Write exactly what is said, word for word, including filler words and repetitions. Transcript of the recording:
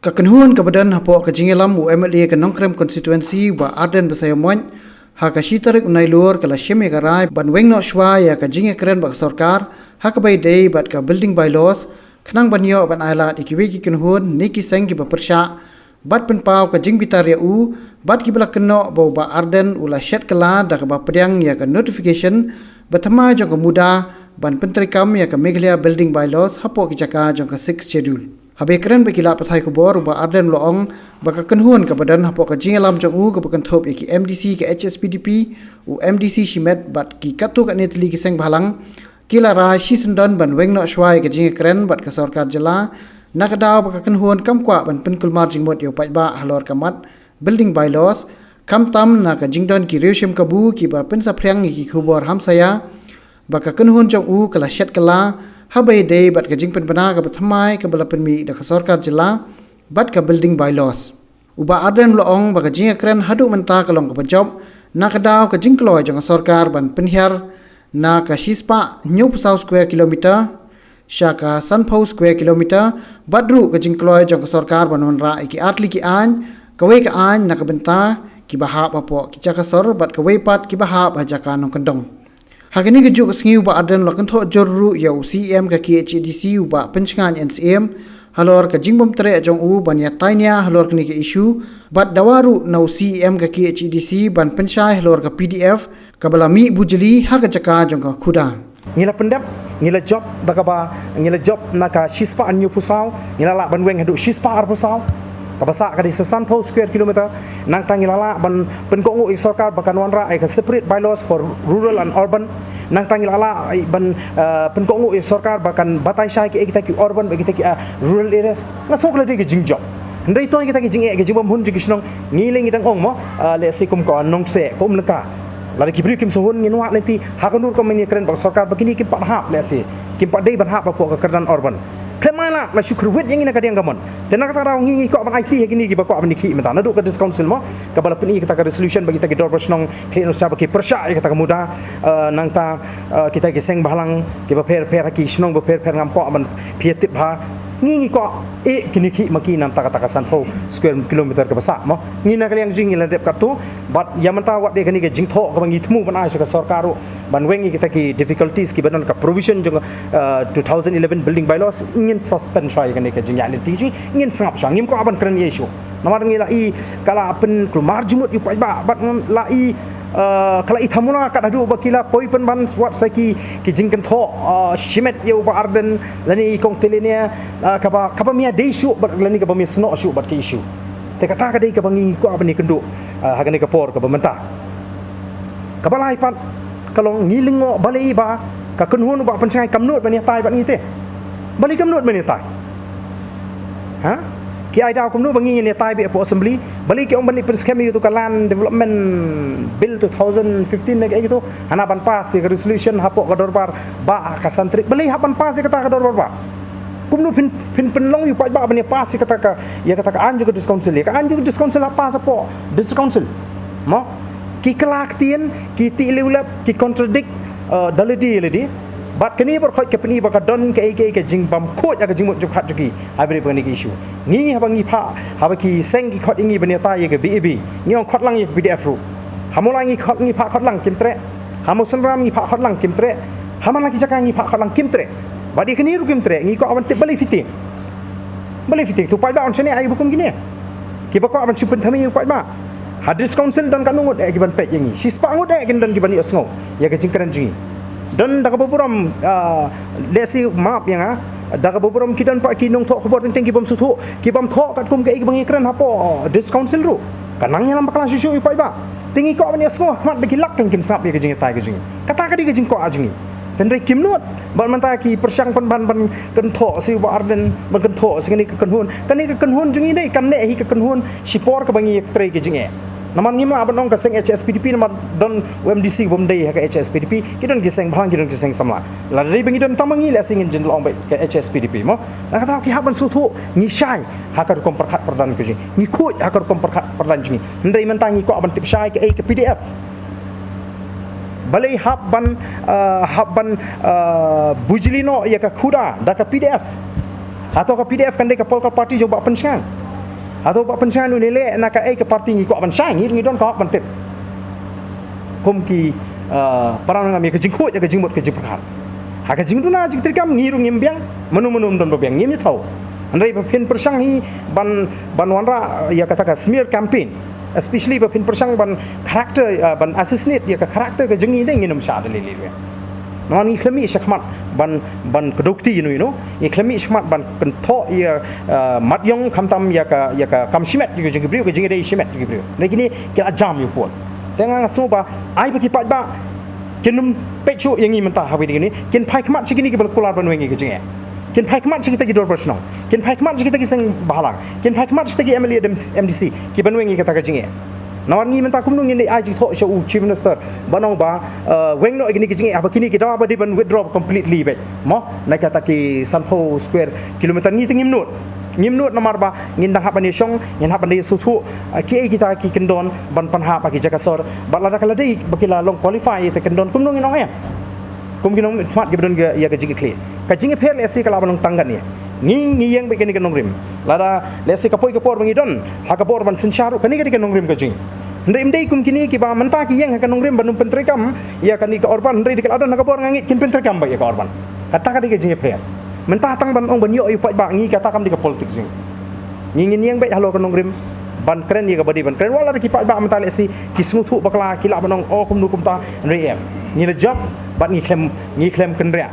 Ka kynhun kaba don hapoh ka jingïalam u M L A ka Nongkrem Constituency, Bah Ardent Basaiawmoit, ha ka shi tarik u Nailur ka la shim ïa ka rai ban weng noh shuwa ïa ka jingïakren bad ka sorkar ha kaba ïadei bad ka building bylaws, khnang ban ïoh ban ailad ïa kiwei ki kynhun ne ki seng kiba pyrshah, bad pynpaw ka jingbitar ïa u, bad kiba la kynnoh ba u Bah Ardent u la shet kylla da kaba pdiang ïa ka notification ba thymmai jong ka MUDA ban pyntreikam ïa ka Meghalaya Building Bylaws hapoh ki jaka jong ka Sixth Schedule. Haba ïakren bad ki lad pathai khubor, u Bah Ardent u la ong ba ka kynhun kaba don hapoh ka jingïalam jong u kaba kynthup ïa ki M D C ka H S P D P, u M D C shimet bad ki katto katne tylli ki seng bhalang, ki la rai shisyndon ban weng noh shuwa ïa ka jingïakren bad ka sorkar jylla, na ka daw ba ka kynhun kam kwah ban pynkulmar jingmut ïa u paidbah halor ka mat building bylaws, khamtam na ka jingdon ki riewshim kabu kiba pynsaphriang ïa ki khubor hamsaia ba ka kynhun jong u ka la shet kylla haba ïadei bad ka jingpynbna kaba thymmai kaba la pynmih da ka sorkar jylla bad ka building bylaws. U Bah Ardent u la ong ba ka jingïakren haduh mynta ka long kaba jop, na ka daw ka jingkloi jong ka sorkar ban pynhiar na ka shispah hynñiew phew saw square kilometer sha ka sanphew square kilometer, bad ruh ka jingkloi jong ka sorkar ban wanrah ïa ki artylli ki aiñ, kawei ka aiñ na ka bynta kiba hap hapoh ki jaka sor bad kawei pat kiba hap ha jaka nongkyndong. Ha kane kajuh ka sngi u Bah Ardent u la kynthoh jur ruh ïa u C E M ka K H A D C, u Bah Pynshngaiñ N Syiem, halor ka jingbymtreh jong u ban ïatai nia halor kane ka issue, bad dawa ruh na u C E M ka K H A D C ban pynshai halor ka P D F kaba la mih bujli ha ka jaka jong ka khuda. Ngi la pyndep, ngi la jop da kaba, ngi la jop na ka shispah hynñiew phew saw, ngi la lah ban weng haduh shispah arphew saw. Kaba sah ka dei sa sanphew square kilometer. Nangta ngi la lah ban pynkohnguh ïa sorkar ba kan wanrah ïa ka separate bylaws for rural and urban. Nangta ngi la lah ban, eh, pynkohnguh ïa sorkar ba kan batai shai kiei kita ki urban bad kita ki, ah, rural areas. Nga sngew ka la dei ka jingjop. Hynrei to kita ki jingeh, ki jingbymhun jong ki shnong, ngi lei ngi dang ong mo, ah, lehse kum ka Nongkseh, ka Umlyngka. Lada ki briew kim sngewhun, ngin wad lynti, ha kano rukom ngin ïakren bad ka sorkar ba kine kim pat hap, lehse kim pat dei ban hap hapoh ka kyrdan urban. Khlem ai lad, la shu kyrwit ïa ngi na ka diang ka mon. Te na kata ka daw ngi, ngi kwah ban aiti ha kine kiba kwah ban ïakhih mynta naduh ka District Council mo, kaba la pyni kata ka resolution ba kita ki dorbar shnong, khlieh noh sha ba ki pyrshah ïa kata ka MUDA, eh, nangta, eh, kita ki seng bhalang kiba pher pher ha ki shnong ba pher pher, ngam kwah ban phi tip bha. Ngi, ngi kwah, eh, kin ïakhih ma ki na kata ka, kata ka sanphew square kilometer kaba sah mo. Ngi na ka liang jong ngi la dep katto, bad ïa mynta wat ïa kane ka jingthoh kaba ngi thmu ban ai sha ka sorkar ruh ban weng ïa kita ki difficulties kiba don, ka provision jong, uh, two thousand eleven building bylaws, ngin suspend shwa ïa kane ka jingïaid lynti jong ngi, ngin sngap shwa, ngim kwah ban kren ïa shuh. Namar ngi la i ka la pynkulmar jingmut ïa u paidbah, bad la i, uh, ka la i thamula kat haduh ba ki la poi pynban wat sa ki, ki jingkynthoh, uh, shimet ïa u Bah Ardent lane i Kong Tylliania, uh, kaba, kaba ym ïadei shuh bad lane kaba ym ïasnoh shuh bad ka issue. Te kata ka dei kaba ngi kwah ban ïakynduh, uh, ha kane ka por kaba mynta. Kaba lai pat ka long, ngi lyngngoh balei ba ka kynhun u Bah Pynshngaiñ kam nud ban ïatai bad ngi te. Balei kam nud ban ïatai? Ha? Ki ai daw kumno ba ngi ngin ïatai beit hapoh Assembly? Balei ki ong ban leit pynskhem ïa uto ka Land Development Bill two thousand fifteen ne kaei kato? Hana ban pass ïa ka resolution hapoh ka dorbar bah ha ka san tarik. Balei hap ban pass ïa kata ha ka dorbar bah? Kumno phin, phin pynlong ïa u paidbah ban ïa pass ïa kata ka, ïa kata ka aiñ jong ka District Council? Ïa ka aiñ jong ka District Council hap pass hapoh District Council. Mo? Ki kylla ktien, ki tih liw lep, ki contradict, eh, da lade lade. Bad kane baroh khoit ka pyni ba ka don kaei kaei ka jingbymkhuid ha ka jingmut jingpyrkhat jong ki ha bynta kane ka issue. Ngi haba ngi phah, haba ki seng ki khot ïa ngi ban ïatai ïa ka B A B, ngi ong khot lang ïa ka P D F ruh. Ha Mawlai ngi khot, ngi phah khot lang, kim treh. Ha Mawsynram ngi phah khot lang, kim treh. Ha man la ki jaka ngi phah khot lang, kim treh. Bad ïa kane ruh kim treh, ngi kwah ban tip balei fiteng. Balei fiteng? To u paidbah un shaniah ïa kiba kum kine. Kiba kwah ban shu pynthame ïa u paidbah. Ha District Council don katno ngut eh kiban peit ïa ngi? Shispah ngut eh kin don kiban ïohsngew ïa ka jingkren jong ngi. Don da kaba burom, ah, lehse map ïa nga, da kaba burom ki don pat ki nongthoh khubor teng teng ki bym sngewthuh, ki bym thoh katkum kaei kaba ngi kren hapoh, ah, District Council ruh. Ka nang ïalam bakla shuh shuh ïa u paidbah. Te ngi kwah ban ïohsngew ha khmat ba ki lak kan kin sngap ïa ka jingïatai ka jong ngi. Kata ka dei ka jingkwah jong ngi. Hynrei kim nud. Bad mynta ki pyrshang pynban ban kynthoh sa ïa u Bah Ardent, ban kynthoh sa ïa kane ka kynhun. Kane ka kynhun jong ngi dei kan neh hi ka kynhun shipor kaba ngi ïatrei ka jingeh. Namar ngim lah ban ong ka seng H S P D P namar don u M D C bym dei ha ka H S P D P, ki don ki seng bhalang, ki don ki seng samla. Lada dei ba ngi don tang ma ngi lehse ngin jin long beit ka H S P D P mo. Na kata ki hap ban sngewthuh, ngi shai ha ka rukom pyrkhat pyrdan ka jong ngi. Ngi khuid ha ka rukom pyrkhat pyrdan jong ngi. Hynrei mynta ngi kwah ban tip shai kaei ka P D F. Balei hap ban, eh, hap ban, eh, bujli noh ïa ka khuda da ka P D F? Hato ka P D F kan dei ka political party jong u Bah Pynshngaiñ? Hato ba pynshai une leh na kaei ka party ngi kwah ban shai, ngi ngi don ka hok ban tip. Kum ki para nongam ïa ka jingkhuid, ïa ka jingmut, ka jingpyrkhat. Ha ka jingduna jingtreikam ngi ruh ngim biang, mano mano ym don ba biang, ngim ïathaw. Hynrei ba phin pyrshang hi ban ban wanrah ïa kata ka smear campaign, especially ba phin pyrshang ban character, ban assassinate ïa ka character ka jong ngi, dei ngin ym shah da lei lei. Namar ngi khlem mih shakhmat ban ban kdew kti ïano ïano, ngi khlem mih shakhmat ban kynthoh ïa mat ïong, khamtam ïa ka ïa ka kam shimet jong ka jong ki briew, ka jingïadei shimet jong ki briew. Hynrei kine ki la jam ïa u pud. Te nga sngew ba ai ba ki paidbah kin ym peit shuh ïa ngi mynta ha kawei de kine, kin phai khmat sha kine kiba kular ban weng ïa ka jingeh. Kin phai khmat sha kita ki dorbar shnong, kin phai khmat sha kita ki seng bhalang, kin phai khmat sha kita ki M L A, M D C kiban weng ïa kata ka jingeh. Namar ngi mynta kumno ngin ai jingthoh sha u Chief Minister ban ong ba weng noh ïa kine ki jingeh, haba kine ki dawa ba dei ban withdraw completely beit, mo, na kata ki sanphew square kilometer. Ngi te ngim nud, ngim nud namar ba ngin dang hap ban ïashong, ngin hap ban ïasngewthuh kiei kita ki kyndon ban pynhap ha ki jaka sor. Bad lada ka la dei ba ki la long qualify te kyndon, kumno ngin ong em? Kum ki nongmihkhmat kiba don ïa ka jingkitkhlieh. Ka jingïapher lehse ka lah ban long tang katne. Ngi ngi ïeng beit kane ka nongrim. Lada lehse ka poi ka por ba ngi don ha ka bor ban synshar ruh, kane ka dei ka nongrim ka jong ngi. Hynrei ym dei kum kine kiba mynta ki ïeng ha ka nongrim ban ym pyntreikam ïa kane ka Urban, hynrei dei ka la don ha ka bor, nga ngeit kin pyntreikam beit ïa ka Urban. Kata ka dei ka jingïapher. Mynta tang ban ong ban ïoh ïa u paidbah, ngi kata kam dei ka politics jong ngi. Ngi ngin ïeng beit halor ka nongrim ban kren ïa kaba dei ban kren. Wat la ki paidbah mynta lehse ki sngewthuh bakla, ki lah ban ong, oh, kumno kumta, hynrei em, ngi la jop bad ngi khlem ngi khlem kynriah.